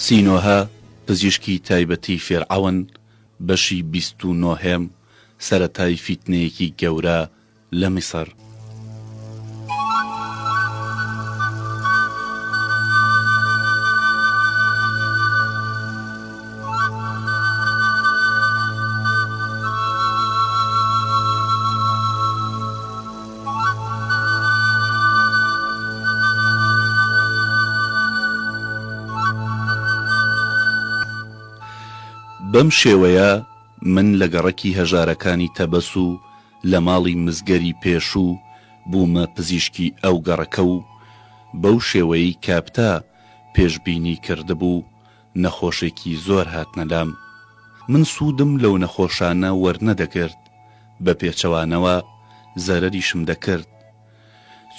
سینۆهە، پزیشکی تایبەتی فیرعەون، بەشی بیست و نۆهەم، سەرەتای فیتنەیەکی گەورە لە میسر. بەم شێوەیە من لە گەڕەکی هەژارەکانی تەبەس و لە ماڵی مزگەری پێشوو بوومە پزیشکی ئەو گەڕەکە و بەو شێوەیەی کاپتا پێشبینی کردبوو نەخۆشێکی زۆر هاتنە لام. من سوودم لەو نەخۆشانە وەرنەدەگرت، بە پێچەوانەوە زەرەریشم دەکرد.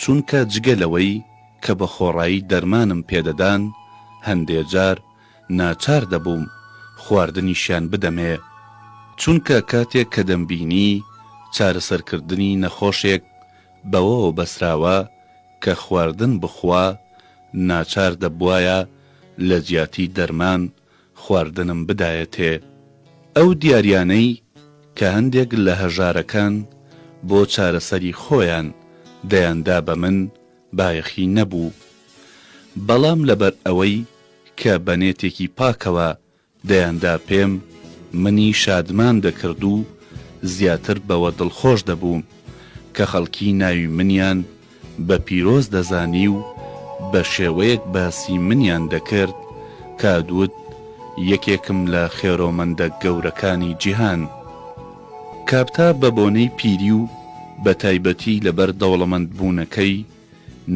چونکە جگە لەوەی کە بە خۆڕایی دەرمانم پێدەدان، هەندێ جار ناچار دەبووم خواردنیشیان بدەمێ. چونکە کاتێک کە دەمبینی چارەسەرکردنی نەخۆشێک بەوەوە بەسراوە کە خواردن بخوا، ناچار دەبوایە لە جیاتی دەرمان خواردنم بدایەتێ. ئەو دیاریانەی کە هەندێک لە هەژارەکان بۆ چارەسەری خۆیان دەیاندا بە من بایەخی نەبوو. بەڵام لەبەر ئەوەی کە بە نێتێکی پاکەوە دەیاندا پێم، منی شادمان دەکرد و زیاتر بەوە دڵخۆش دەبووم کە خەڵکی ناوی منیان بە پیرۆز دەزانی و بە شێوەیەک باسی منیان دەکرد کە دوت یەکێکم لە خێرۆمەندە گەورەکانی جیهان. کاپتا بە بۆنەی پیری و بە تایبەتی لەبەر دەوڵەمەندبوونەکەی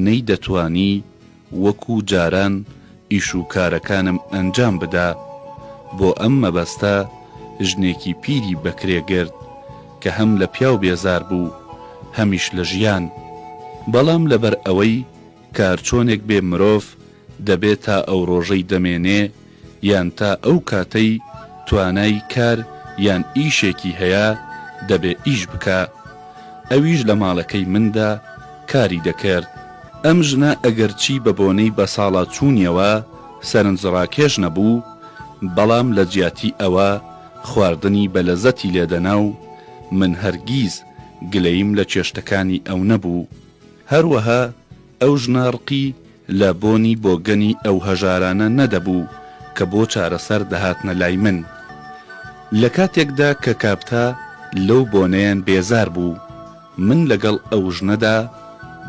نەیدەتوانی وەکو جاران ئیش و کارەکانم ئەنجام بدا، بۆ ئەم مەبەستە ژنێکی پیری بەکرێ گرت کە هەم لە پیاو بێزار بوو هەمیش لە ژیان. بەڵام لەبەر ئەوەی کە هەرچۆنێک بێ مرۆڤ دەبێ تا ئەو ڕۆژەی دەمێنێ یان تا ئەو کاتەی توانای کار یان ئیشێکی هەیە دەبێ ئیش بکا. ئەویش لە ماڵەکەی مندا کاری دەکرد. ئەم ژنە ئەگەرچی بە بۆنەی بەساڵاچوونیەوە سەرنجڕاکێش نەبوو، بەڵام لە جیاتی ئەوە خواردنی بە لەزەتی لێدەنا و من هەرگیز گلەییم لە چێشتەکانی ئەو نەبوو. هەروەها ئەو ژنە ڕقی لە بۆنی بۆگەنی ئەو هەژارانە نەدەبوو کە بۆ چارەسەر دەهاتنە لای من. لە کاتێکدا کە کاپتا لەو بۆنەیان بێزار بوو، من لەگەڵ ئەو ژنەدا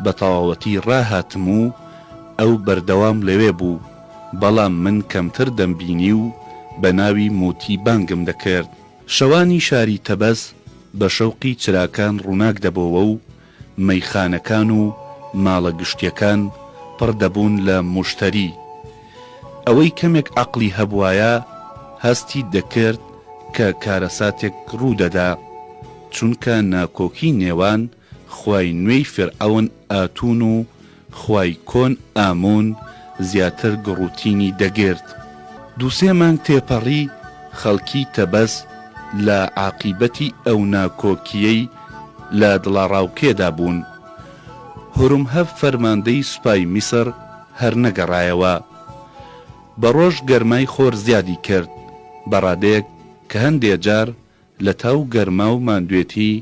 بە تەواوەتی ڕاهاتم و ئەو بەردەوام لەوێ بوو، بەڵام من کەمتر دەمبینی و بە ناوی موتی بانگم دەکرد. شەوانی شاری تەبەس بە شەوقی چراکان ڕووناک دەبۆوە و مەیخانەکان و ماڵە گشتیەکان پڕ دەبوون لە موشتەری. ئەوەی کەمێک عەقڵی هەبوایە هەستی دەکرد کە کارەساتێک ڕوو دەدا، چونکە ناکۆکی نێوان خوای نوێی فیرعەون ئاتون و خوای کۆن ئامون زیاتر گڕوتینی دەگرت. دووسێ مانگ تێپەڕی، خەڵکی تەبەس لە عاقیبەتی ئەو ناکۆکییەی لە دڵەڕاوکێدا بوون. هورمهەب فەرماندەی سوپای میسر هەر نەگەڕایەوە. بە ڕۆژ گەرمای خۆر زیادی کرد، بە ڕادەیەک کە هەندێ جار لە تاو گەرما و ماندوێتی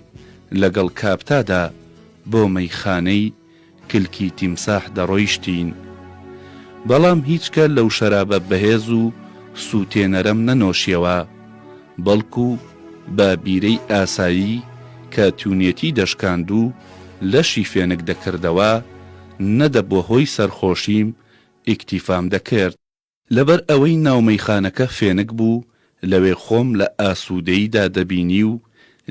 لەگەڵ کاپتادا بۆ مەیخانەی کلکی تیمساح دەڕۆیشتین. بەڵام هیچکە لەو شەرابە بەهێز و سووتێنەرەم نەنۆشیەوە، بەڵکو بە بیرەی ئاسایی کە تونێتی دەشکاند و لەشی فێنک دەکردەوە، نەدەبووە هۆی سەرخۆشیم، ئیکتیفام دەکرد. لەبەر ئەوەی ناو مەیخانەکە فێنک بوو، لەوێ خۆم لە ئاسوودەییدا دەبینی و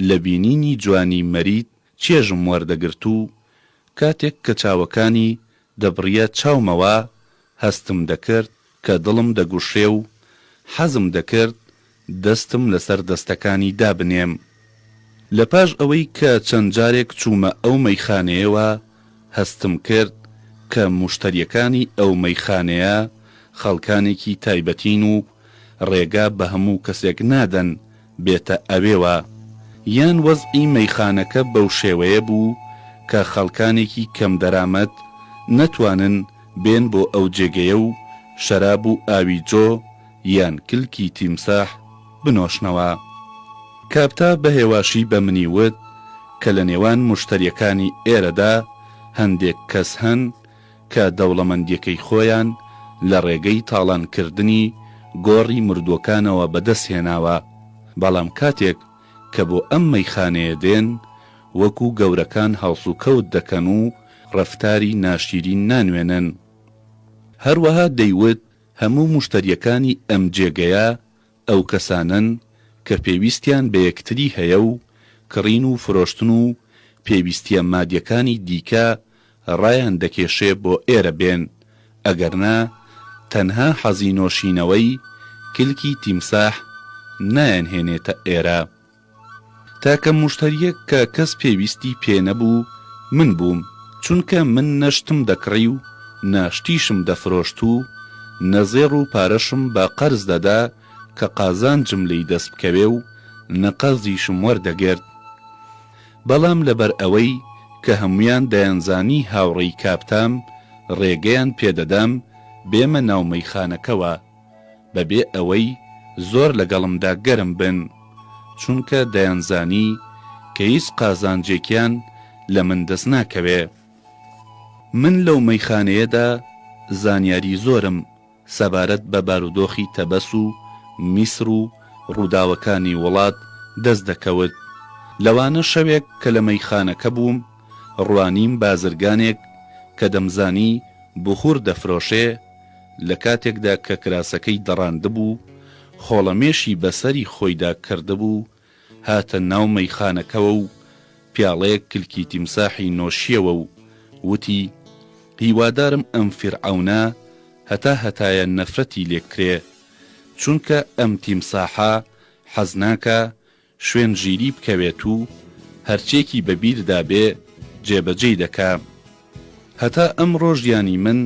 لە بینینی جوانی مەریت چێژم وەردەگرت و کاتێک کە چاوەکانی دەبڕییە چاومەوە هەستم دەکرد کە دڵم دەگوشێ و حەزم دەکرد دەستم لەسەر دەستەکانی دابنێم. لە پاش ئەوەی کە چەند جارێک چوومە ئەو مەیخانەیەوە هەستم کرد کە موشتەریەکانی ئەو مەیخانەیە خەڵکانێکی تایبەتین و ڕێگا بە هەموو کەسێک نادەن بێتە ئەوێوە. یان وەزعی مەیخانەکە بەو شێوەیە بوو کە خەڵکانێکی کەم دەرامەت نەتوانن بێن بۆ ئەو جێگەیە و شەراب و ئاوی جۆ. یان کلکی تیمساح بنۆشنەوە. کاپتا بە هێواشی بە منی وت کە لە نێوان موشتەریەکانی ئێرەدا هەندێک کەس هەن کە دەوڵەمەندیەکەی خۆیان لە ڕێگەی تاڵان کردنی گۆڕی مردووەکانەوە بەدەست هێناوە، بەڵام کاتێک کە بۆ ئەم مەیخانەیە دێن وەکو گەورەکان هەڵسوکەوت دەکەن و ڕەفتاری ناشیرین نانوێنن. هەروەها دەیوت هەموو موشتەریەکانی ئەم جێگەیە ئەو کەسانەن کە پێویستیان بە یەکتری هەیە و کڕین و فرۆشتن و پێویستیە مادیەکانی دیکە ڕایان دەکێشێ بۆ ئێرە بێن، ئەگەرنا تەنها حەزی نۆشینەوەی کلکی تیمساح نایانهێنێتە ئێرە. تاکە موشتەریەک کە کەس پێویستی پێ نەبوو من بووم، چونکە من نە شتم دەکڕی و نە شتیشم دەفرۆشت و نە زێڕ و پارەشم بە قەرز دەدا کە قازانجم لێی دەست بکەوێ و نە قەرزیشم وەردەگرت. بەڵام لەبەر ئەوەی کە هەموویان دەیانزانی هاوڕێی کاپتام ڕێگەیان پێ دەدام بێمە ناو مەیخانەکەوە، بەبێ ئەوەی زۆر لەگەڵمدا گەرم بن، چونکە دەیانزانی کە هیچ قازانجێکیان لە من دەست ناکەوێ. من لەو مەیخانەیەدا زانیاری زۆرم سەبارەت بە بارودۆخی تەبەس و میسر و ڕووداوەکانی وڵات دەست دەکەوت. لەوانە شەوێک کە لە مەیخانەکە بووم، ڕوانیم بازرگانێک کە دەمزانی بخوور دەفرۆشێ، لە کاتێکدا کە کراسەکەی دەڕاندبوو، خۆڵەمێشی بە سەری خۆیدا کردبوو، هاتە ناو مەیخانەکەوە و پیاڵەیەک کلکی تیمساحی نۆشییەوە و وتی، هیوادارم ئەم فیرعەونە هەتا هەتایە نەفرەتی لێ بکرێ، چونکە ئەم تیمساحە حەز ناکا شوێن ژیری بکەوێت و هەرچیەکی بە بیردا بێ جێبەجێی دەکا. هەتا ئەمڕۆ ژیانی من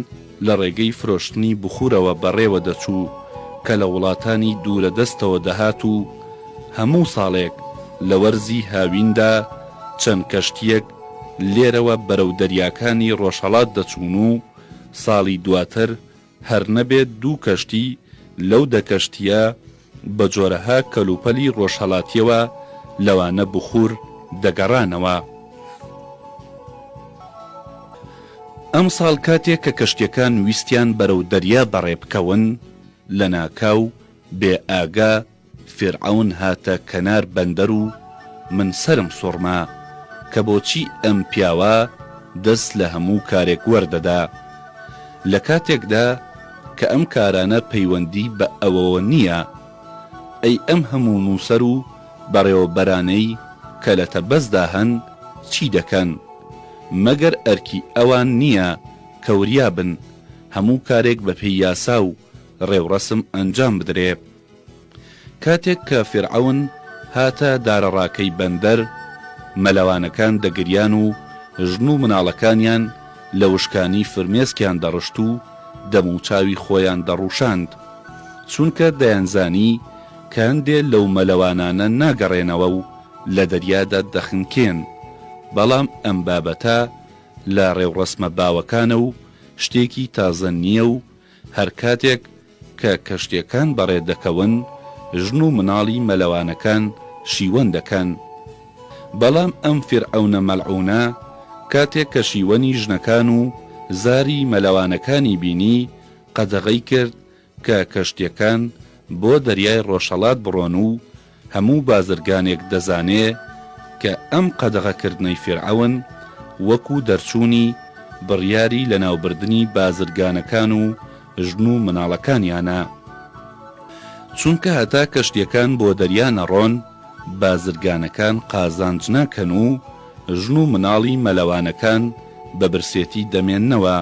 لە ڕێگەی فرۆشتنی بخورەوە بەڕێوە دەچوو کە لە وڵاتانی دوورە دەستەوە دەهات و هەموو ساڵێک لە وەرزی هاویندا چەند کەشتیەک لێرەوە بەرەو دەریاکانی ڕۆژهەڵات دەچوون و ساڵی دواتر هەر نەبێت دوو کەشتی لەو دە کەشتییە بە جۆرەها کەلوپەلی ڕۆژهەڵاتییەوە لەوانە بخوور دەگەڕانەوە. ئەمساڵ کاتێک کە کەشتییەکان ویستیان بەرەو دەریا بەڕێ بکەون، لەناکاو بێ ئاگا فیرعەون هاتە کەنار بەندەر و من سەرم سوڕما کە بۆچی ئەم پیاوە دەست لە هەموو کارێک وەردەدا لە کاتێکدا کە ئەم کارانە پەیوەندی بە ئەوەوە نییە ئەی ئەم هەموو نووسەر و بەڕێوەبەرانەی کە لە تەبەسدا هەن چی دەکەن مەگەر ئەرکی ئەوان نییە کە وریا بن هەموو کارێک بەپێی یاسا و ڕێوڕەسم ئەنجام بدرێ. کاتێک کە فیرعەون هاتە دارەڕاکەی بەندەر، مەلەوانەکان دەگریان و ژن و مناڵەکانیان لە وشکانی فرمێسکیان دەڕشت و دەموچاوی خۆیان دەڕووشاند، چونکە دەیانزانی کە هەندێ لەو مەلەوانانە ناگەڕێنەوە و لە دەریادا دەخنکێن، بەڵام ئەم بابەتە لە ڕێوڕەسمە باوەکانە و شتێکی تازە نییە و هەر کاتێک کە کەشتیەکان بەڕێ دەکەون ژن و مناڵی مەلەوانەکان شیوەن دەکەن. بەڵام ئەم فیرعەونە مەلعونە کاتێک کە شیوەنی ژنەکان و زاری مەلەوانەکانی بینی قەدەغەی کرد کە کەشتیەکان بۆ دەریای ڕۆژهەڵات بڕۆن و هەموو بازرگانێک دەزانێ کە ئەم قەدەغەکردنەی فیرعەون وەکو دەرچوونی بڕیاری لەناوبردنی بازرگانەکان و ژن و مناڵەکانیانە. چونکە هەتا کەشتیەکان بۆ دەریا نەڕۆن بازرگانەکان قازانج ناکەن و ژن و مناڵی مەلەوانەکان بە برسێتی دەمێننەوە.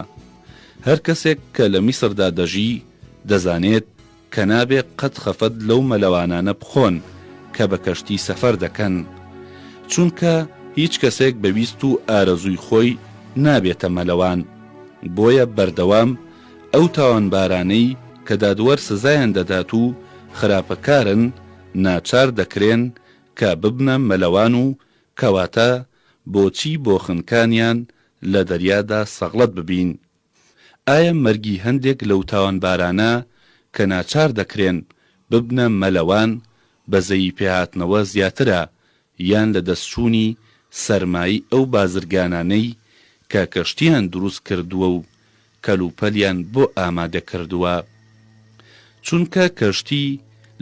هەر کەسێک کە لە میسردا دەژی دەزانێت کە نابێ قەت خەفەت لەو مەلەوانانە بخۆن کە بە کەشتی سەفەر دەکەن، چونکە هیچ کەسێک بە ویست و ئارەزووی خۆی نابێتە مەلەوان، بۆیە بەردەوام ئەو تاوانبارانەی کە دادوەر سزایان دەدات و خراپەکارن ناچار دەکرێن کە ببنە مەلەوان و کەواتە بۆچی بۆ خنکانیان لە دەریادا سەغڵەت ببین؟ ئایا مەرگی هەندێک لەو تاوانبارانە کە ناچار دەکرێن ببنە مەلەوان بەزەیی پێهاتنەوە زیاترە یان لەدەستچوونی سەرمایەی ئەو بازرگانانەی کە کەشتییان دروست کردووە و کەلوپەلیان بۆ ئامادە کردووە. چونکە کەشتی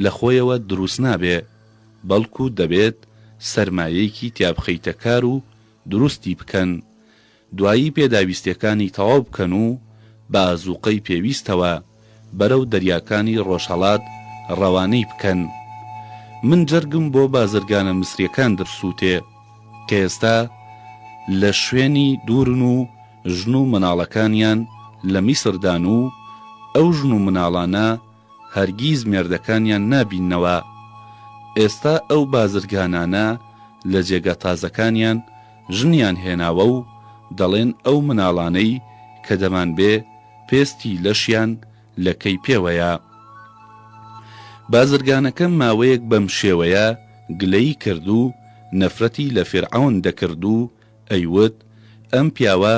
لە خۆیەوە دروست نابێ، بەڵکو دەبێت سەرمایەیەکی تیا بخەیتە کار و دروستی بکەن، دوایی پێداویستیەکانی تەواو بکەن و بە ئازووقەی پێویستەوە بەرەو دەریاکانی ڕۆژهەڵات ڕەوانەی بکەن. من جەرگم بۆ بازرگانە میسریەکان درسووتێ کە ئێستا لە شوێنی دوورن و ژن و مناڵەکانیان لە میسردان و ئەو ژن و مناڵانە هەرگیز مێردەکانیان نابیننەوە. ئێستا ئەو بازرگانانە لە جێگا تازەکانیان ژنیان هێناوە و دەڵێن ئەو مناڵانەی کە دەمانبێ پێستی لەشیان لەکەی پێوەیە. بازرگانەکە ماوەیەک بەم شێوەیە گلەیی کرد و نەفرەتی لە فیرعەون دەکرد و ئەیوت، ئەم پیاوە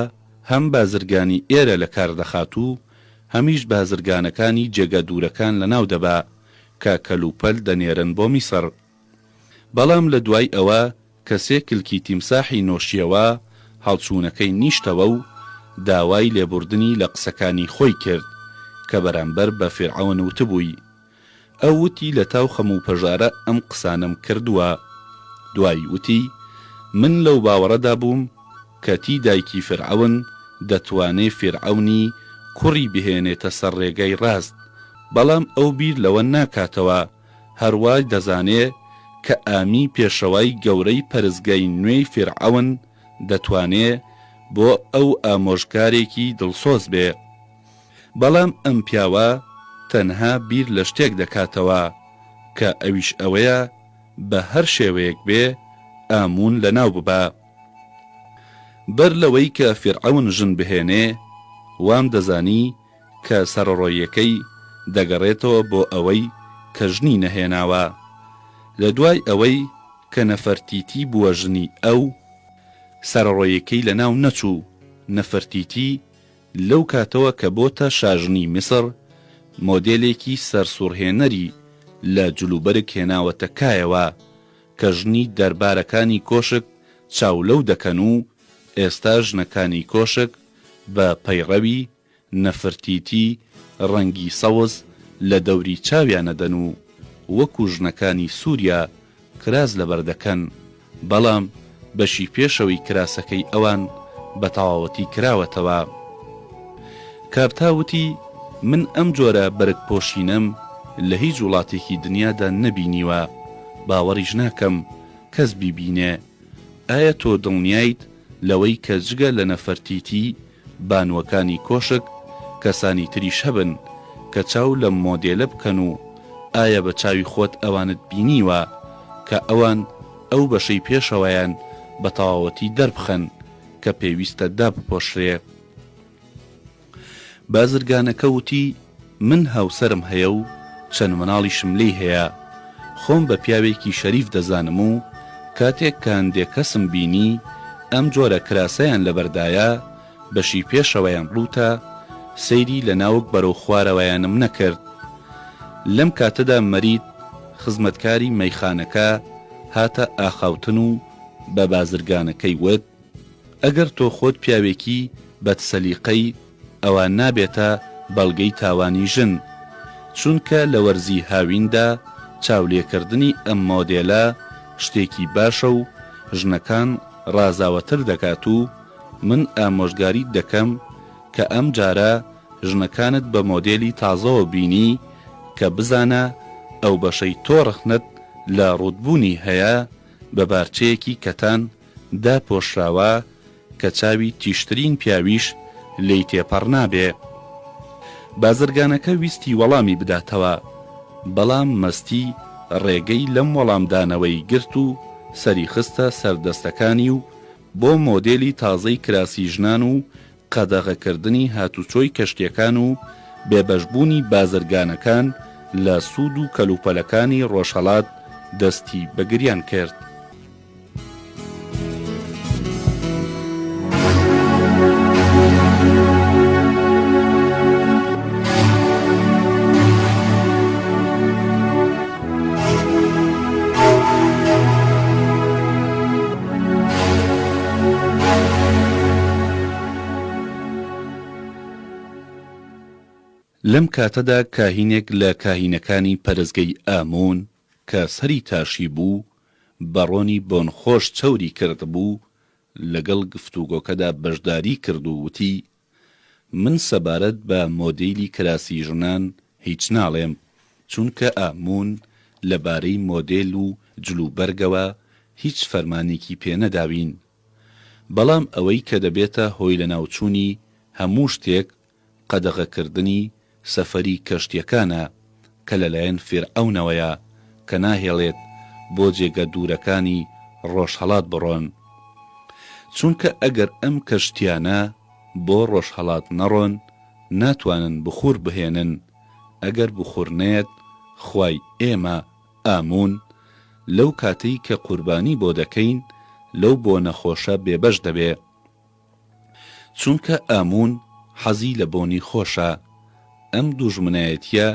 هەم بازرگانی ئێرە لە کار دەخات و هەمیش بازرگانەکانی جێگا دوورەکان لەناو دەبا کە کەلوپەل دەنێرن بۆ میسڕ. بەڵام لە دوای ئەوە کە سێ کلکی تیمساحی نۆشیەوە، هەڵچوونەکەی نیشتەوە و داوای لێبوردنی لە قسەکانی خۆی کرد کە بەرامبەر بە فیرعەون وتبووی. ئەو وتی لە تاو خەم و پەژارە ئەم قسانەم کردووە. دوایی وتی، من لەو باوەڕەدا بووم کە تی دایکی فیرعەون دەتوانێ فیرعەونی کوڕی بهێنێتە سەر ڕێگای ڕاست، بەڵام ئەو بیر لەوە ناکاتەوە هەروا دەزانێ کە ئامی پێشەوای گەورەی پەرستگای نوێی فیرعەون دەتوانێ بۆ ئەو ئامۆژگارێکی دڵسۆز بێ. بەڵام ئەم پیاوە تەنها بیر لە شتێک دەکاتەوە کە ئەویش ئەوەیە بە هەر شێوەیەک بێ ئاموون لەناو ببا. بەر لەوەی کە فیرعەون ژن بهێنێ وام دەزانی کە سەرەڕۆییەکەی دەگەڕێتەوە بۆ ئەوەی کە ژنی نەهێناوە. لە دوای ئەوەی کە نەفەرتیتی بووە ژنی ئەو، سەرەڕۆییەکەی لەناو نەچوو، نەفەرتیتی لەو کاتەوە کە بۆتە شاژنی میسڕ، مۆدێلێکی سەرسوڕهێنەری لە جلوبەرگ هێناوەتە کایەوە، کە ژنی دەربارەکانی کۆشک چاو لەو دەکەن و ئێستا ژنەکانی کۆشک بە پەیڕەوی نەفرتیتی ڕەنگی سەوز لە دەوری چاویان ئەدەن و وەکو ژنەکانی سوریا کراس لەبەر دەکەن بەڵام بەشی پێشەوەی کراسەکەی ئەوان بە تەواوەتی کراوەتەوە. کاپتا وتی من ئەم جۆرە بەرگ پۆشینەم لە هیچ وڵاتێکی دنیادا نەبینیوە باوەڕیش ناکەم کەس بیبینێ ئایا تۆ دڵنیایت لەوەی کە جگە لە نەفەرتیتی بانووەکانی کۆشک کەسانی تریش هەبن کە چاو لەم مۆدێلە بکەن و ئایا بە چاوی خۆت ئەوانت بینیوە کە ئەوان ئەو بەشەی پێشەوەیان بە تەواوەتی دەربخەن کە پێویستە دابپۆشرێ؟ بازرگانەکە وتی، من هاوسەرم هەیە و چەند مناڵیشم لێی هەیە، خۆم بە پیاوێکی شەریف دەزانم و کاتێک کە هەندێ کەسم بینی ئەم جۆرە کراسەیان لەبەردایە، بەشی پێشەوەیان ڕووتە، سەیری لە ناوک بەرەو خوارەوەیانم نەکرد. لەم کاتەدا مەرید، خزمەتکاری مەیخانەکە، هاتە ئاخاوتن و بە بازرگانەکەی وت، ئەگەر تۆ خۆت پیاوێکی بەد سەلیقەی ئەوا نابێتە بەڵگەی تاوانی ژن چونکە لە وەرزی هاویندا چاولێکردنی ئەم مۆدێلە شتێکی باشە و ژنەکان ڕازاوەتر دەکات و من ئامۆژگاریت دەکەم کە ئەم جارە ژنەکانت بە مۆدێلی تازەوە بینی کە بزانە ئەو بەشەی تۆ ڕەخنەت لە ڕووتبوونی هەیە بە بارچەیەکی کەتان داپۆشراوە کە چاوی تیژترین پیاویش لێی تێپەڕ نابێ. بازرگانەکە ویستی وەڵامی بداتەوە، بەڵام مەستی ڕێگەی لەم وەڵامدانەوەی گرت و سەری خستە سەر دەستەکانی و بۆ مۆدێلی تازەی کراسی ژنان و قەدەغەکردنی هاتوچۆی کەشتیەکان و بێبەشبوونی بازرگانەکان لە سوود و کەلوپەلەکانی ڕۆژهەڵات دەستی بە گریان کرد. لەم کاتەدا کاهینێک لە کاهینەکانی پەرستگەی ئامون کە سەری تاشیبوو، بە ڕۆنی بۆنخۆش چەوری کردبوو، لەگەڵ گفتوگۆکەدا بەشداری کرد و وتی، من سەبارەت بە مۆدێلی کراسی ژنان هیچ ناڵێم، چونکە ئامون لەبارەی مۆدێل و جلوبەرگەوە هیچ فەرمانێکی پێ نەداوین. بەڵام ئەوەی کە دەبێتە هۆی لەناوچوونی هەموو شتێک قەدەغەکردنی سەفەری کەشتیەکانە کە لەلایەن فیرعەونەوەیە کە ناهێڵێت بۆ جێگە دوورەکانی ڕۆژهەڵات بڕۆن. چونکە ئەگەر ئەم کەشتیانە بۆ ڕۆژهەڵات نەڕۆن ناتوانن بخور بهێنن، ئەگەر بخور نەیەت خوای ئێمە، ئامون، لەو کاتەی کە قوربانی بۆ دەکەین لەو بۆنە خۆشە بێبەش دەبێ. چونکە ئاموون حەزی لە بۆنی خۆشە، ئەم دوژمنایەتیە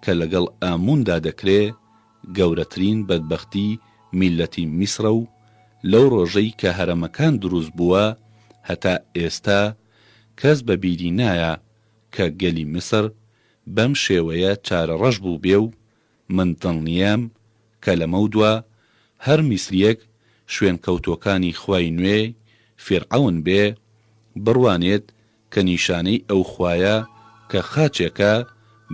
کە لەگەڵ ئامووندا دەکرێ گەورەترین بەدبەختی میللەتی میسرە و لەو ڕۆژەی کە هەرەمەکان دروست بووە هەتا ئێستا کەس بە بیری نایە کە گەلی میسر بەم شێوەیە چارەڕەش بووبێ و من دڵنیام کە لەمەودوا هەر میسرییەک شوێنکەوتووەکانی خوای نوێی فیرعەون بێ، بڕوانێت کە نیشانەی ئەو خوایە کە خاچێکە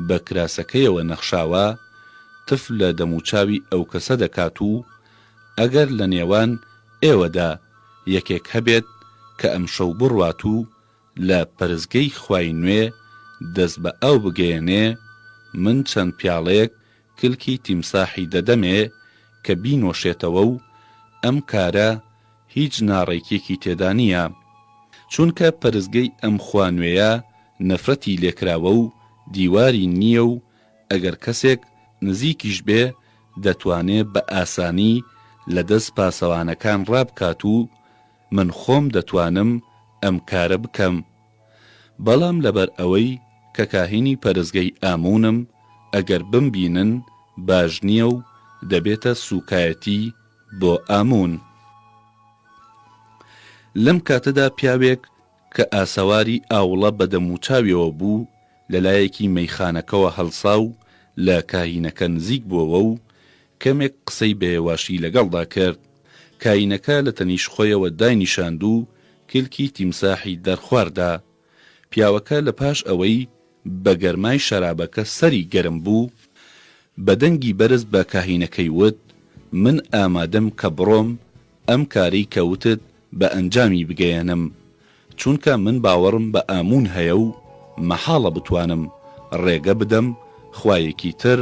بە کراسەکەیەوە نەخشاوە، تف لە دەموچاوی ئەو کەسە دەکات و ئەگەر لە نێوان ئێوەدا یەکێک هەبێت کە ئەمشەو بڕوات و لە پەرستگەی خوای نوێ دەست بە ئاو بگەیەنێ، من چەند پیاڵەیەک کلکی تیمساحی دەدەمێ کە بینۆشێتەوە و ئەم کارە هیچ ناڕێکیەکی تێدا نییە. چونکە پەرستگەی ئەم خوا نوێیە نەفرەتی لێکراوە و دیواری نییە و ئەگەر کەسێک نزیکیش بێ دەتوانێ بە ئاسانی لە دەست پاسەوانەکان ڕابکات و من خۆم دەتوانم ئەم کارە بکەم. بەڵام لەبەر ئەوەی کە کاهینی پەرستگەی ئاموونم، ئەگەر بمبینن باش نییە و دەبێتە سووکایەتی بۆ ئاموون. لەم کاتەدا پیاوێک کە ئاسەواری ئاوڵە بە دەموچاویەوە بوو، لە لایەکی مەیخانەکەوە هەڵسا و لە کاهینەکە نزیک بۆوە و کەمێک قسەی بە هێواشی لەگەڵدا کرد. کاهینەکە لە تەنیشت خۆیەوە داینیشاند و کلکی تیمساحی دەرخوارد دا. پیاوەکە لە پاش ئەوەی بە گەرمای شەرابەکە سەری گەرم بوو، بە دەنگی بەرز بە کاهینەکەی وت، من ئامادەم کە بڕۆم ئەم کارەی کە وتت بە ئەنجامی بگەیەنم، چونکە من باوەڕم بە ئاموون هەیە و مەحاڵە بتوانم ڕێگە بدەم خوایەکی تر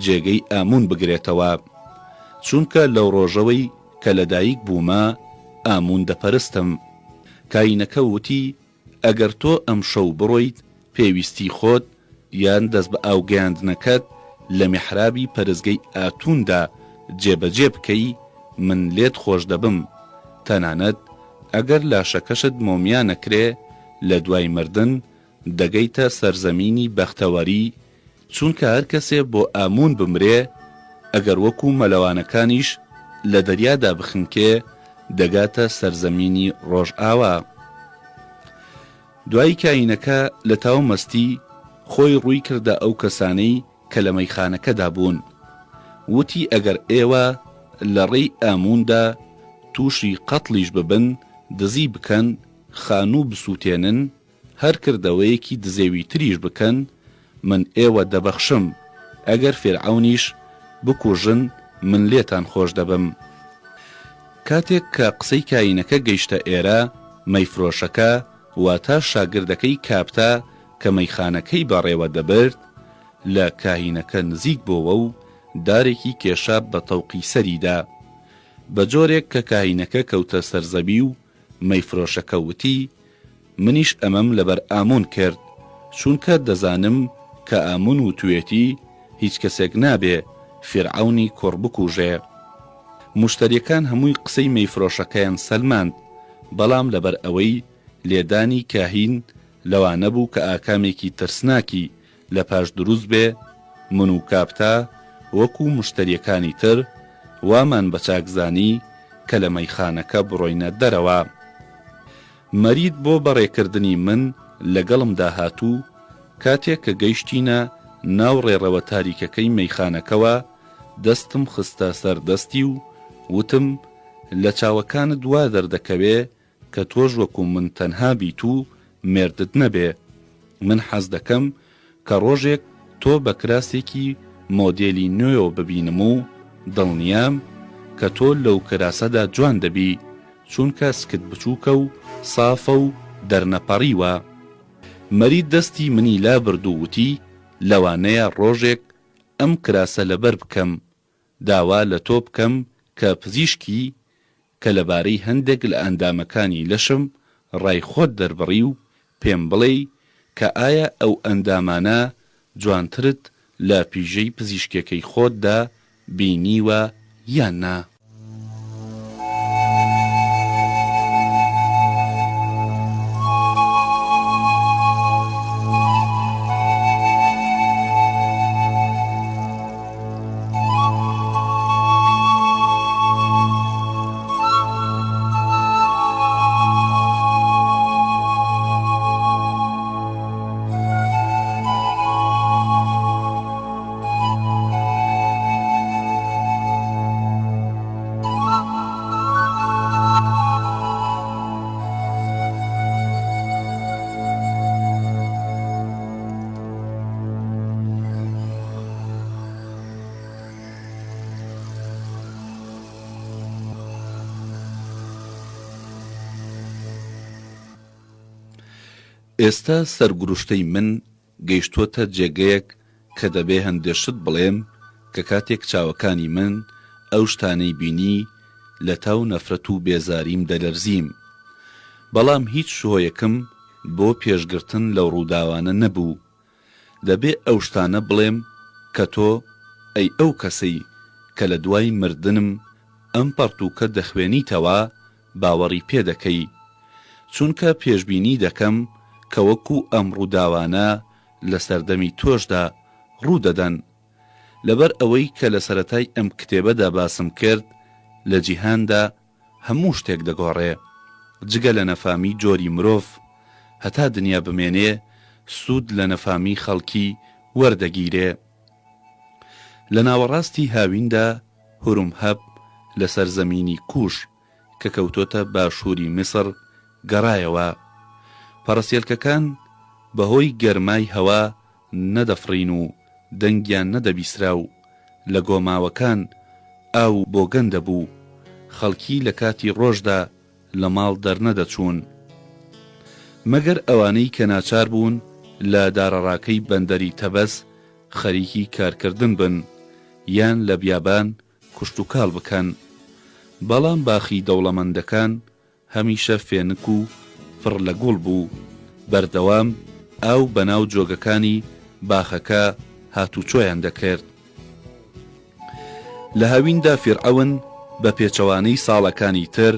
جێگەی ئاموون بگرێتەوە، چونکە لەو ڕۆژەوەی کە لەدایک بوومە ئاموون دەپەرستم. کاینەکە وتی، ئەگەر تۆ ئەمشەو بڕۆیت پێویستی خۆت یان دەست بە ئاو گەیاندنەکەت لە میحرابی پەرستگەی ئاتووندا جێبەجێ بکەی من لێت خۆش دەبم تەنانەت ئەگەر لاشەکەشت مۆمیا نەکرێ لە دوای مردن دەگەیتە سەرزەمینی بەختەوەری چونکە هەر کەسێ بۆ ئاموون بمرێ ئەگەر وەکو مەلەوانەکانیش لە دەریادا بخنکێ دەگاتە سەرزەمینی ڕۆژئاوا. دوایی کاهینەکە لە تاو مەستی خۆی ڕووی کردە ئەو کەسانەی کە لە مەیخانەکەدا بوون وتی ئەگەر ئێوە لە ڕێی ئامووندا تووشی قەتڵیش ببن دزی بکەن خانوو بسووتێنن هەر کردەوەیەکی دزێوی تریش بکەن، من ئێوە دەبەخشم، ئەگەر فیرعەونیش بکوژن من لێتان خۆش دەبم. کاتێک کە قسەی کاهینەکە گەیشتە ئێرە، مەیفرۆشەکە، واتە شاگردەکەی کاپتا کە مەیخانەکەی بەڕێوە دەبرد، لە کاهینەکە نزیک بۆوە و دارێکی کێشا بە تەوقی سەریدا، بە جۆرێک کە کاهینەکە کەوتە سەر زەوی و مەیفرۆشەکە وتی، منیش ئەمەم لەبەر ئامون کرد، چونکە دەزانم کە ئامون وتوێتی هیچ کەسێک نابێ فیرعەونی کوڕ بکوژێ. موشتەریەکان هەمووی قسەی مەیفرۆشەکەیان سەلماند، بەڵام لەبەر ئەوەی لێدانی کاهین لەوانە بوو کە ئاکامێکی ترسناکی لە پاش دروست بێ، من و کاپتا وەکو مشتەریەکانی تر وامان بە چاک زانی کە لە مەیخانەکە بڕۆینە دەرەوە. مەرید بۆ بەڕێکردنی من لەگەڵمدا هات و. کاتێک کە گەیشتینە ناو ڕێڕەوە تاریکەکەی مەیخانەکەوە، دەستم خستە سەر دەستی و وتم، لە چاوەکانت وا دەردەکەوێ کە تۆش وەکو من تەنها بیت و مێردت نەبێ. من حەز دەکەم کە ڕۆژێک تۆ بە کراسێکی مۆدێلی نوێوە ببینم و دڵنیام کە تۆ لەو کراسەدا جوان دەبی، چونکە سکت بچووکە و سافە و دەرنەپەڕیوە. مەری دەستی منی لابرد و وتی، لەوانەیە ڕۆژێک ئەم کراسە لەبەر بکەم، داوا لە تۆ بکەم کە پزیشکی کە لەبارەی هەندێک لە ئەندامەکانی لەشم ڕای خۆت دەربڕی و پێم بڵێی کە ئایا ئەو ئەندامانە جوانترت لە پیژەی پزیشکێکەی خۆتدا بینیوە یان نا؟ ئێستا سەرگوروشتەی من گەیشتۆتە جێگەیەک کە دەبێ هەندێ شت بڵێم کە کاتێک چاوەکانی من ئەو شتانەی بینی لە تاو نەفرەت و بێزاریم دەلەرزیم. بەڵام هیچ هۆیەکم بۆ پێشگرتن لەو ڕووداوانە نەبوو. دەبێ ئەو شتانە بڵێم کە تۆ، ئەی ئەو کەسەی کە لە دوای مردنم ئەم پەڕتووکە دەخوێنیتەوە، باوەڕی پێ دەکەی. چونکە پێشبینی دەکەم کە وەکوو ئەم ڕووداوانە لە سەردەمی تۆشدا ڕوو دەدەن. لەبەر ئەوەی کە لە سەرەتای ئەم کتێبەدا باسم کرد، لە جیهاندا هەموو شتێک دەگۆڕێ. جگە لە نەفامی جۆری مرۆڤ، هەتا دنیا بمێنێ سوود لە نەفامی خەڵکی وەردەگیرێ. لە ناوەڕاستی هاویندا هورمهەب لە سەرزەمینی کوش کە کەوتۆتە باشووری میسڕ گەڕایەوە. پەڕەسێلکەکان بەهۆی گەرمای هەوا نەدەفڕین و دەنگیان نەدەبیسرا و لە گۆماوەکان ئاو بۆگەن دەبوو، خەڵکی لە کاتی ڕۆژدا لە ماڵ دەرنەدەچوون. مەگەر ئەوانەی کە ناچار بوون لە دارەڕاکەی بەندەری تەبەس خەریکی کارکردن بن یان لە بیابان کشتوکاڵ بکەن. بەڵام باخی دەوڵەمەندەکان هەمیشە فێنک و پڕ لە گوڵ بوو، بەردەوام ئاو بەناو جۆگەکانی باخەکە هاتوچۆیان دەکرد. لە هاویندا فیرعەون بە پێچەوانەی ساڵەکانی تر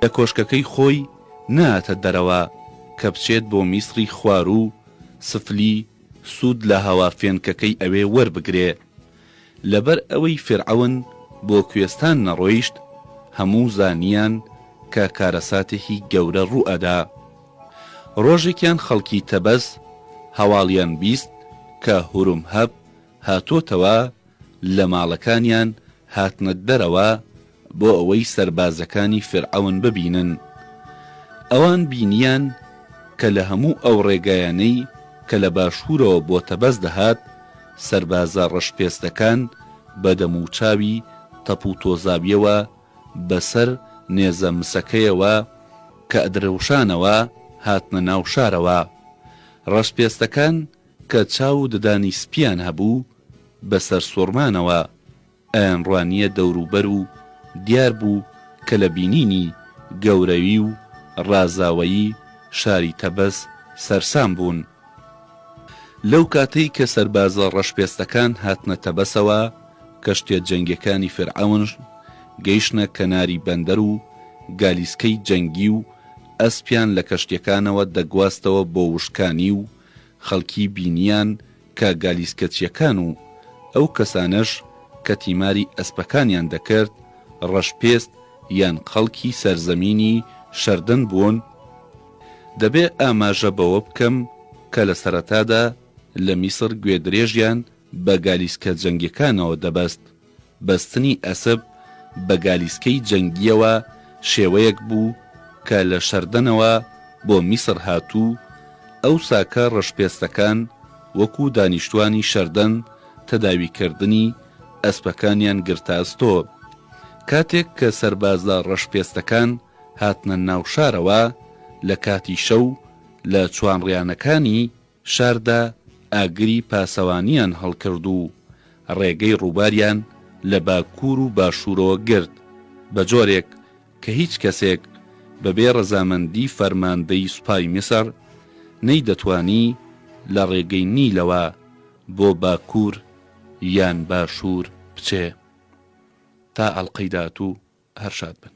لە کۆشکەکەی خۆی نەهاتە دەرەوە کە بچێت بۆ میسڕی خواروو سفلی سوود لە هەوا فێنکەکەی ئەوێ وەربگرێ. لەبەر ئەوەی فیرعەون بۆ کوێستان نەڕۆیشت، هەموو زانیان کە کارەساتێکی گەورە ڕووئەدا. ڕۆژێکیان خەڵکی تەبەس هەواڵیان بیست کە هورمهەب هاتۆتەوە، لە ماڵەکانیان هاتنە دەرەوە بۆ ئەوەی سەربازەکانی فیرعەون ببینن. ئەوان بینیان کە لە هەموو ئەو ڕێگایانەی کە لە باشوورەوە بۆ تەبەس دەهات، سەربازە ڕەشپێستەکان بە دەموچاوی تەپوتۆزاوییەوە بە سەر نێزە مسەکەیەوە کە ئەدرەوشانەوە هاتنە ناو شارەوە. ڕەشپێستەکان کە چاو و ددانی سپییان هەبوو، بە سەرسوڕمانەوە ئەیانڕوانییە دەوروبەر و دیار بوو کە لە بینینی گەورەیی و ڕازاوەیی شاری تەبەس سەرسام بوون. لەو کاتەی کە سەربازە ڕەشپێستەکان هاتنە تەبەسەوە، کەشتیە جەنگیەکانی فیرعەون گەیشتنە کەناری بەندەر و گالیسکەی جەنگی و ئەسپیان لە کەشتیەکانەوە دەگواستەوە بۆ وشکانی و خەڵکی بینیان کە گالیسکەچیەکان و ئەو کەسانەش کە تیماری ئەسپەکانیان دەکرد ڕەشپێست یان خەڵکی سەرزەمینی شەردن بوون، دەبێ ئاماژە بەوە بکەم. کە لە سەرەتادا لە میسر گوێدرێژیان بە گالیسکە جەنگیەکانەوە دەبەست، بەستنی ئەسپ بە گالیسکەی جەنگییەوە شێوەیەک بوو کە لە شەردەنەوە بۆ میسر هات و ئەوساکە ڕەشپێستەکان وەکوو دانیشتوانی شەردەن تەداویکردنی ئەسپەکانیان گرتە ئەستۆ. کاتێک کە سەربازە ڕەشپێستەکان هاتنە ناو شارەوە لە کاتی شەو لە چوانڕیانەکانی شاردا ئاگری پاسەوانیان هەڵکرد و ڕێگەی ڕووباریان لە باکوور و باشوورەوە گرت، بە جۆرێک کە هیچ کەسێک بەبێ ڕەزامەندی فەرماندەی سوپای میسر نەیدەتوانی لە ڕێگەی نیلەوە بۆ باکوور یان باشوور بچێ. تا ئەڵقەی داهاتوو هەر شاد بن.